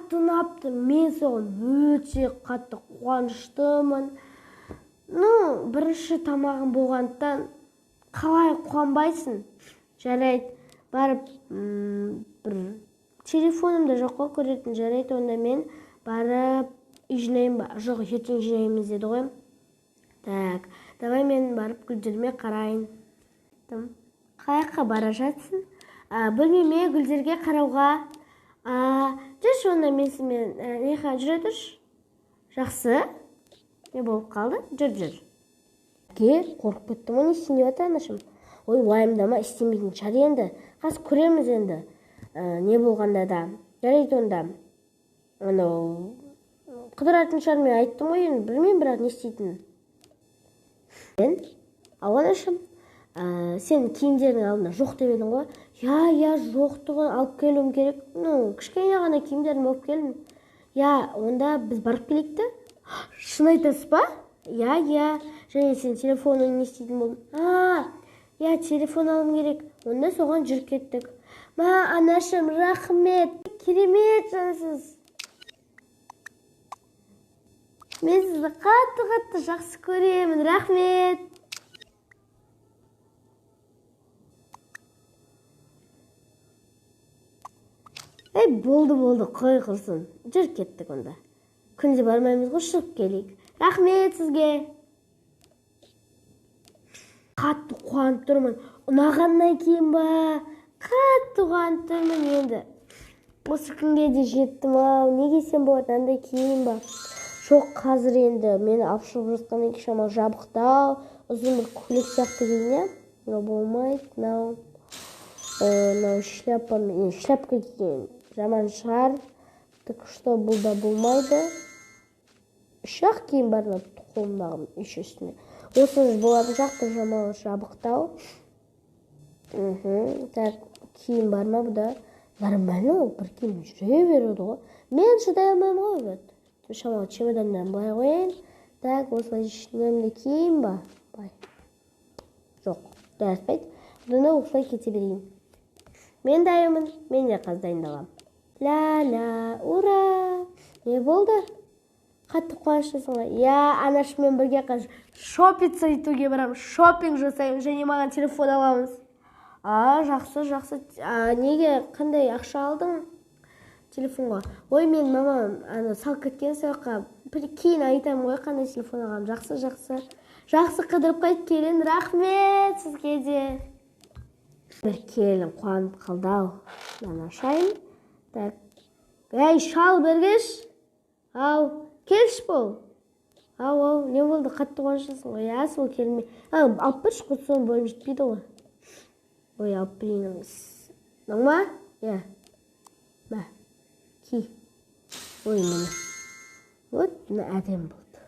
Қатты ұнапты. Мен соған өте қатты қуаныштымын. Ну, бірінші тамағым болғандықтан қалай қуанбайсың? Жарайды, барып бір телефоным да жоқ қой көретін. Жарайды, онда мен барып үй жинайын ба? Жоқ, ертең жинаймыз деді ғой. Так, давай мен барып гүлдеріме қарайын. Қай жаққа бара жатсың? Бөлмеме гүлдерге қарауға. Жүрші онда мен сенімен неха жүре тұршы. Жақсы. Не болып қалды? Жүр, жүр. Әке, қорқып кеттім ғой, не істейін деп жатыр анашым? Ой, уайымдама, істемейтін шығар енді. Қазір көреміз енді. Не болғанда да. Жарайды онда. Анау қыдыратын шығар, мен айттым ғой енді, білмеймін бірақ не істейтінін. Ау, анашым, сен киімдердің алдында жоқ деп едің ғой. Иә, иә, жоқтығын алып келуім керек. Ну, кішкене ғана киімдерім алып келдім. Иә, онда біз барып келейік те. Шын айтасыз ба? Иә, иә. Және сен телефоныңды не істейтін болдың? А, иә, телефон алуым керек. Онда соған жүріп кеттік. Ма, анашым, рахмет. Керемет жансыз. Мен сізді қатты-қатты жақсы көремін. Рахмет. Ей, болды, болды, қой құрсын. Жүр кеттік онда. Күнде бармаймыз ғой, шығып келейік. Рахмет сізге. Қатты қуанып тұрмын. Ұнағаннан кейін ба? Қатты қуанып тұрмын енді. Осы күнге де жеттім ау. Не кисем болады, андай киейін ба? Жоқ, қазір енді мені алып шығып жатқаннан кейін шамалы жабықтау, ұзын бір көйлек сияқты киейін, иә? Мынау болмайды, мынау мынау шляпа, шляпка киген жаман шығар. Так что бұл да болмайды. Үш-ақ киім бар мына қолымдағы еще үстіне. Осы болатын сияқты шамалы жабықтау. Так, киім бар ма бұда? Нормально ол бір киім жүре береді ғой. Мен шыдай алмаймын ғой, вот. Шамалы чемоданнан былай қояйын. Так, осылай ішінен киейін ба? Былай. Жоқ, жараспайды. Одан да осылай кете берейін. Мен дайынмын, мен де қазір дайындаламын. Ля-ля, ура! Не болды? Қатты қуаныштысың ғой. Иә, анашыммен бірге қазір шопиться етуге барамын, шопинг жасаймын және маған телефон аламыз. А, жақсы, жақсы. А, неге қандай ақша алдың телефонға? Ой, мен мамам ана салып кеткен сол жаққа. Кейін айтамын ғой қандай телефон алғанымды. Жақсы, жақсы. Жақсы қыдырып қайт келін. Рахмет сізге де. Бір келін қуанып қалды ау. Мынаны ашайын. Так. Ей, шал бергеш. Ау, келші бол. Ау, ау, не болды? Қатты қуаныштысың ғой. Иә, сол келме. Ау, алып берші, құрсын, бойым жетпейді ғой. Ой, алып берейін. Мынау ма? Иә. Мә. Ки. Ой, міне. Вот, мына әдемі болды.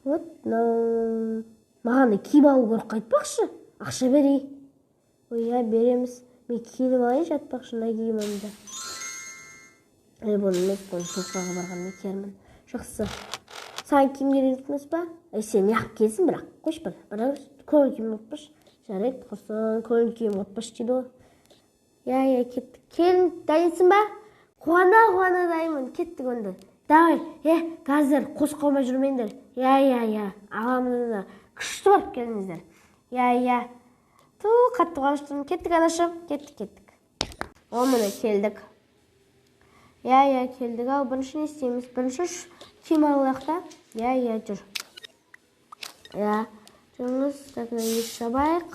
Вот, мынау. Маған да киім алу керек қайтпақшы. Ақша берейін. Ой, иә, береміз. Мен киініп алайыншы жатпақшы, мына киімімді. Ей, бұны емес, бұны шоқаға барғанда киермін. Жақсы. Саған киім керек емес па? Ей, сен неғып келсің бірақ? Қойшы бір. Бірақ көңіл күйім ұмытпашы. Жарайды, құрсын, көңіл күйім ұмытпашы дейді ғой. Иә, иә, кеттік. Келін, дайынсың ба? Қуана, қуана дайынмын. Кеттік онда. Давай, қазір қос қалмай жүрмеңдер. Иә, иә, иә, аламыз да. Күшті барып келіңіздер. Иә, иә. Ту, қатты қуаныштымын. Кеттік, анашым. Кеттік, кеттік. О, міне келдік. Иә, иә, келдік. Ал бірінші не істейміз? Бірінші киім алайық та. Иә, иә, жүр. Иә, жүріңіз. Так, мына есік жабайық.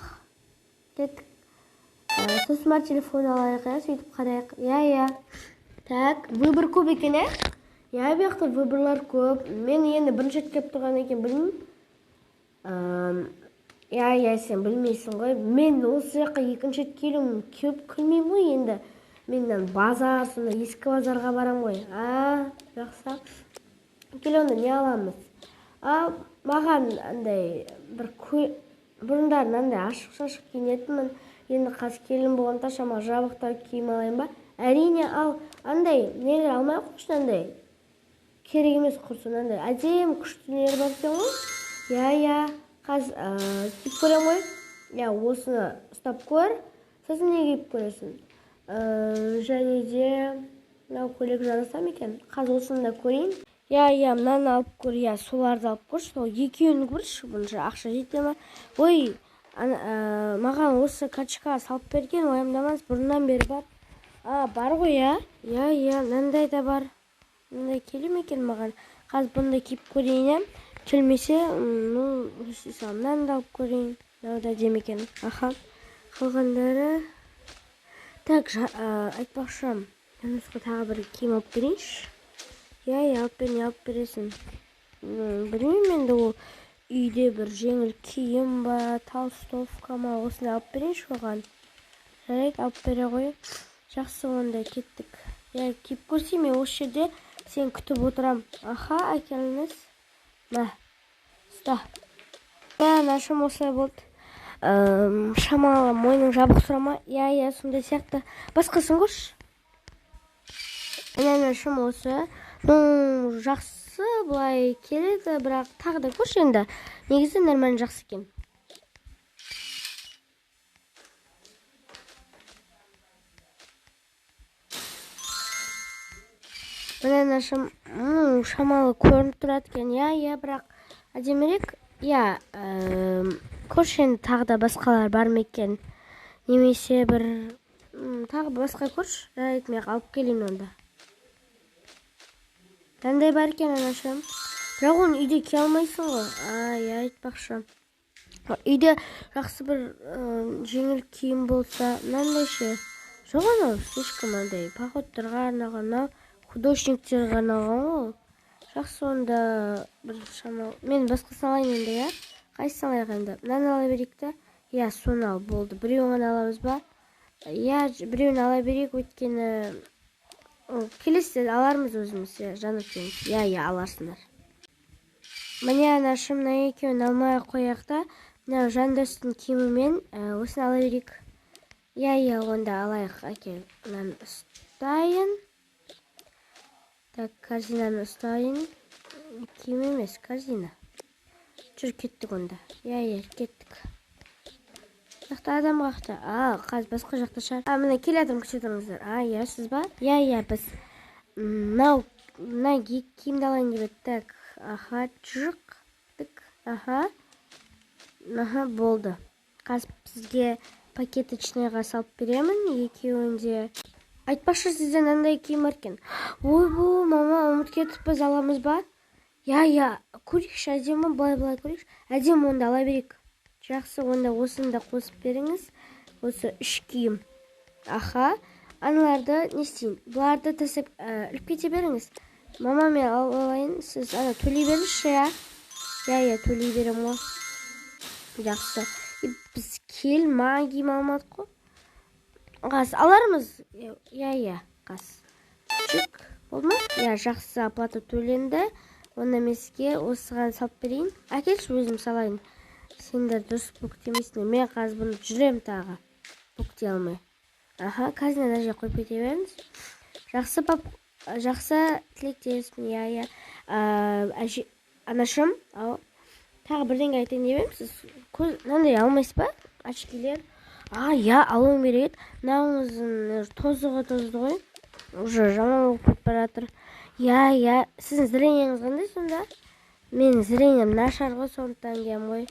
Кеттік. Сосын барып телефон алайық, иә, сөйтіп қарайық. Иә, иә. Так, выбор көп екен, ә? Иә, бұл жақта выборлар көп. Мен енді бірінші рет келіп тұрған екен, білмеймін. Иә, иә, сен білмейсің ғой. Мен осы жаққа екінші рет келуім, келіп күлмеймін ғой енді. Мен мына базар, сонда ескі базарға барамын ғой. А, жақсы. Кел онда не аламыз? А, маған андай бір бұрындары мынандай ашық-шашық киінетінмін. Енді қазір келін болғандықтан шамалы жабықтау киім алайын ба? Әрине, ал андай нелер алмай ақ қойшы, андай керек емес құрсын, андай әдемі күшті нелер бар екен ғой. Иә, иә, қазір киіп көремін ғой. Иә, осыны ұстап көр, сосын не киіп көресің? Және де Мынау көйлек жараса ма екен? Қазір осыны да көрейін. Иә, иә, мынаны алып көр, иә, соларды алып көрші, сол екеуін көрші, бұнша ақша жете ма? Ой, маған осы карточкаға салып берген, уайымдамаңыз, бұрыннан бері бар. А, бар ғой, иә? Иә, иә, мынандай да бар. Мындай келе ме екен маған? Қазір бұны да киіп көрейін, иә. Келмесе, ну, істей саламын. Мынаны да алып көрейін. Мынау да әдемі екен. Аха. Қалғандары. Так, айтпақшы, Жандосқа тағы бір киім алып берейінші. Иә, иә, алып бер, не алып бересің? Білмеймін енді, ол үйде бір жеңіл киім ба, толстовка ма, осыны алып берейінші оған. Жарайды, алып бере ғой. Жақсы, онда кеттік. Иә, киіп көрсем, мен осы жерде сені күтіп отырам. Аха, әкеліңіз. Мә, ұста. Мә, анашым, осылай болды. Шамалы мойның жабық тұра ма? Иә, иә, сондай сияқты. Басқасын көрші. Міне, анашым, осы. Ну, жақсы былай келеді, бірақ тағы да көрші енді. Негізі нормально жақсы екен. Міне, анашым, шамалы көрініп тұрады екен. Иә, иә, бірақ әдемірек. Иә, көрші енді, тағы да басқалар бар ма екен? Немесе бір, тағы басқа көрші. Жарайды, мен алып келейін онда. Қандай бар екен, анашым? Бірақ оны үйде кие алмайсың ғой. А, иә, айтпақшы. Үйде жақсы бір, жеңіл киім болса, мынандай ше? Жоқ, анау слишком андай походтарға арналған, мынау художниктерге арналған ғой. Жақсы, онда бір шамалы. Мен басқасын алайын енді, иә? Қайсысын алайық енді? Мынаны ала берейік та. Иә, соны ал, болды. Біреуін ғана аламыз ба? Иә, біреуін ала берейік, өйткені келесіде алармыз өзіміз, иә, Жанат екеуміз. Иә, иә, аларсыңдар. Міне, анашым, мына екеуін алмай ақ қояйық та, мынау Жандостың киімімен, осыны ала берейік. Иә, иә, онда алайық, әкел. Мынаны ұстайын. Так, корзинаны ұстайын. Киім емес, корзина. Жүр, кеттік онда. Иә, иә, кеттік. Жақта адам қақты. А, қазір басқа жақта шығар. А, міне келе жатырмын, күте тұрыңыздар. А, иә, сіз ба? Иә, иә, біз. Мына киімді алайын деп едік. Так, аха, жық, тік, аха. Аха, болды. Қазір сізге пакеточныйға салып беремін, екеуін де. Айтпақшы, сізде мынандай киім бар екен. Ойбу, мама, ұмытып кетіппіз, аламыз ба? Иә, иә, көрейікші, әдемі, былай-былай көрейікші. Әдемі, онда ала берейік. Жақсы, онда осыны да қосып беріңіз. Осы үш киім. Аха, аналарды не істейін? Бұларды тастап, іліп кете беріңіз. Мама, мен алып алайын, сіз ана төлей беріңізші, иә? Иә, иә, төлей беремін ғой. Жақсы. И біз кел, маған киім алмадық қой. Қас, алармыз. Иә, иә, қас. Чик, болды ма? Иә, жақсы, оплата төленді. Онда мен сізге осыған салып берейін. Әкелші, өзім салайын. Сендер дұрыс бүктемейсіңдер. Мен қазір бұны жүремін тағы. Бүктей алмай. Аха, қазір ана жерге қойып кете беріңіз. Жақсы, пап, жақсы, тілектеспін. Иә, иә. Әже, анашым, ау. Тағы бірдеңе айтайын деп едім. Сіз көз, мынандай алмайсыз ба? Очкилер. А, иә, алуым керек еді. Мынауыңыздың тозығы тозды ғой. Уже жаман болып кетіп бара жатыр. Иә, иә. Сіздің зрениеңіз қандай сонда? Менің зрением нашар ғой, сондықтан келгенмін ғой.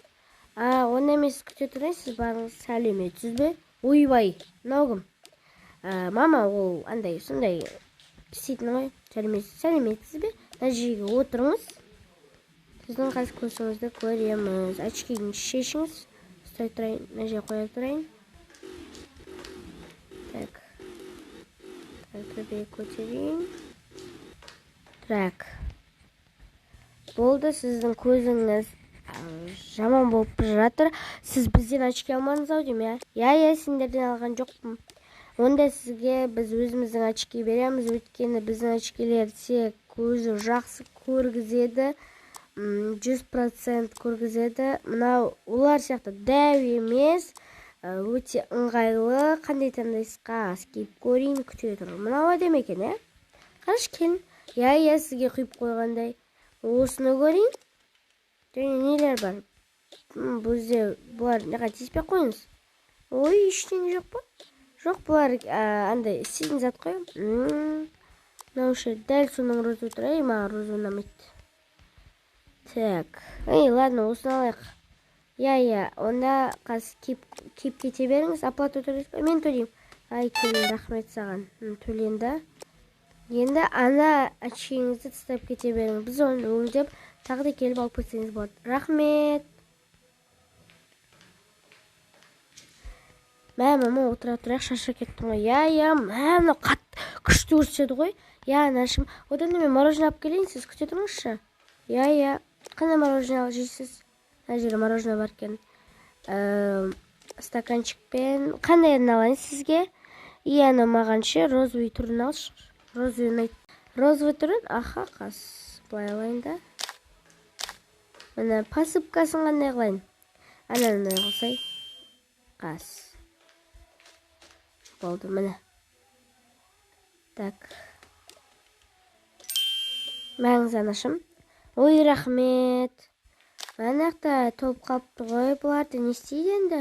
А, онда емес, күте тұрайын, сіз барыңыз. Сәлеметсіз бе? Ойбай, мынау кім? Мама, ол андай, сондай істейтін ғой. Сәлеметсіз бе? Мына жерге отырыңыз. Сіздің қазір көзіңізді көреміз. Очкиін шешіңіз. Ұстай тұрайын, мына жерге қоя тұрайын. Так. Так, төбеге көтерейін. Так. Болды, сіздің көзіңіз жаман болып жатыр. Сіз бізден очки алмадыңыз ау деймін, иә? Иә, иә, сендерден алған жоқпын. Онда сізге біз өзіміздің очки береміз, өйткені біздің очкилер тек көзі жақсы көргізеді. 100% көргізеді. Мынау олар сияқты дәу емес, өте ыңғайлы. Қандай таңдайсыз? Қағаз киіп көрейін, күте тұр. Мынау әдемі екен, иә? Қарашы, келін. Иә, иә, сізге құйып қойғандай. Осыны көрейін. Және нелер бар? Бұл жерде бұлар неға тиіспей қойыңыз? Ой, ештеңе жоқ па? Жоқ, бұлар, андай істейтін зат қой. Мынау ше, дәл соның розовый түрі. Ей, маған розовый ұнамайды. Так, ей, ладно, осыны алайық. Иә, иә, онда қазір киіп кете беріңіз. Оплата төлейсіз ба? Мен төлеймін. Ай, келін, рахмет саған. Төленді. Енді ана очкиіңізді тастап кете беріңіз. Біз оны өңдеп, тағы да келіп алып кетсеңіз болады. Рахмет. Мә, мама, отыра тұрайық, шаршап кеттім ғой. Иә, иә, мә, мынау қатты күшті көрсетеді ғой. Иә, анашым, одан да мен мороженое алып келейін, сіз күте тұрыңызшы. Иә, иә, қандай мороженое жейсіз? Мына жерде мороженое бар екен. Стаканчикпен қандайын алайын сізге? И ана маған ше, розовый түрін алшы. Розовый ұнайды. Розовый түрін? Аха, қас. Былай алайын да. Міне, посыпкасын қандай қылайын? Ананы қылсай. Қас. Болды, міне. Так. Мәңіз, анашым. Ой, рахмет. Мына жақта толып қалыпты ғой, бұларды не істейді енді?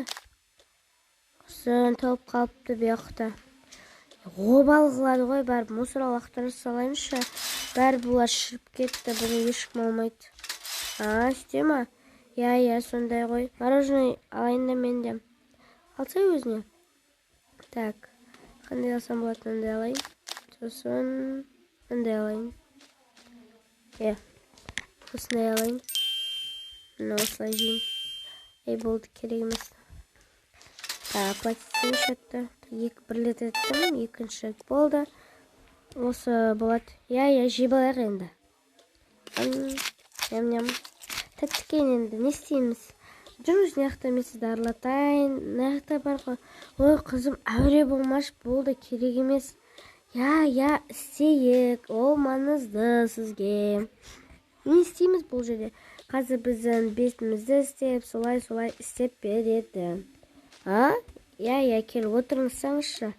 Құрсын, толып қалыпты бұл жақта. Обал қылады ғой, барып мусорға лақтыра салайыншы. Бәрі бұлар шіріп кетті, бұны ешкім алмайды. А, істе ма? Иә, иә, сондай ғой. Мороженое алайын да мен де. Алсай өзіне. Так, қандай алсам болады, мынандай алайын. Сосын мындай алайын. Иә, осындай алайын. Мына осылай жеймін. Ей, болды, керек емес. Так, оплатить счетты. Екі бір рет еттім, екінші рет болды. Осы болады. Иә, иә, жеп алайық енді. Ням-ням. Тәтті екен енді, не істейміз? Жүріңіз, мына жақта мен сізді аралатайын. Мына жақта бар ғой. Ой, қызым, әуре болмашы, болды, керек емес. Иә, иә, істейік. Ол маңызды сізге. Не істейміз бұл жерде? Қазір біздің бетімізді істеп, солай-солай істеп береді. А? Иә, иә, кел, отырыңызсаңызшы.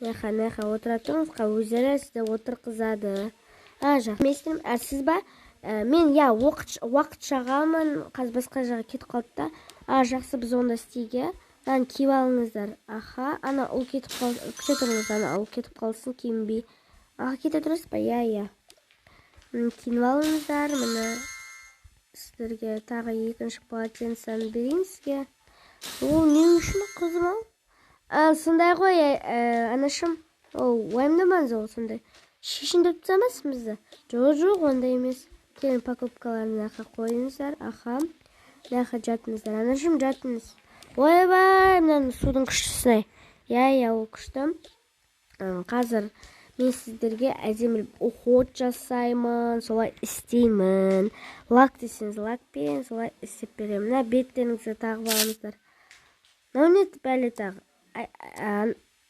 Мына жаққа отыра тұрыңыз, өздері сізді отырғызады. А, жақсы. Мен естідім, ә, сіз ба? Мен, иә, уақытшағамын, қазір басқа жаққа кетіп қалды да. А, жақсы, біз онда істейік, иә. Мынаны киіп алыңыздар. Аха, ана ұл кетіп қалды, күте тұрыңыз, ана ұл кетіп қалсын, киінбей. Аха, кете тұрасыз ба? Иә, иә. Киініп алыңыздар, міне сіздерге тағы екінші полотенцені берейін сізге. Ол не үшін, қызым ау? А, сондай ғой, анашым. Ол уайымдамаңыз, ол сондай. Шешіндіріп тастамасын бізді. Жоқ, жоқ, ондай емес. Келін, покупкаларын мына жаққа қойыңыздар. Аха. Мына жаққа жатыңыздар. Анашым, жатыңыз. Ойбай, мынаның судың күштісін ай. Иә, иә, ол күшті. Қазір мен сіздерге әдемілеп уход жасаймын, солай істеймін. Лак десеңіз, лакпен солай істеп беремін. Мына беттеріңізге тағып алыңыздар. Мынау не бәле тағы?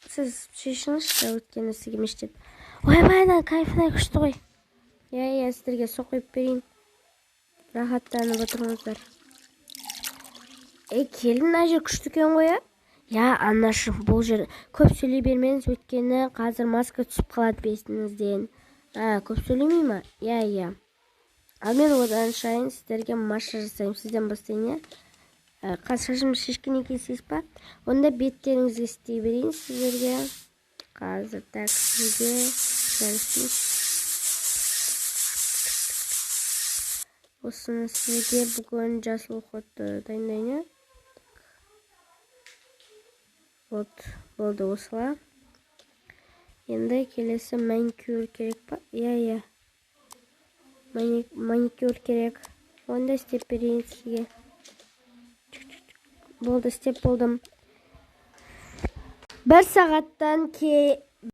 Сіз шешіңізші, өйткені сізге мешітеді. Ойбай, мына кайфына күшті ғой. Иә, иә, сіздерге су құйып берейін. Рахаттанып отырыңыздар. Ей, келін, мына жер күшті екен ғой, ә? Иә, анашым, бұл жер көп сөйлей бермеңіз, өйткені қазір маска түсіп қалады бетіңізден. А, көп сөйлемей ма? Иә, иә. Ал мен одан шайын сіздерге массаж жасаймын. Сізден бастайын, иә? Қазір шашымды шешкеннен кейін істейсіз ба? Онда беттеріңізге істей берейін сіздерге. Қазір, так, сізге жарайсыз. Осыны сізге бүгін жасыл уходты дайындайын, иә? Вот, болды осылай. Енді келесі маникюр керек па? Иә, иә. Маникюр керек. Онда істеп берейін сізге. Болды, істеп болдым. Бір сағаттан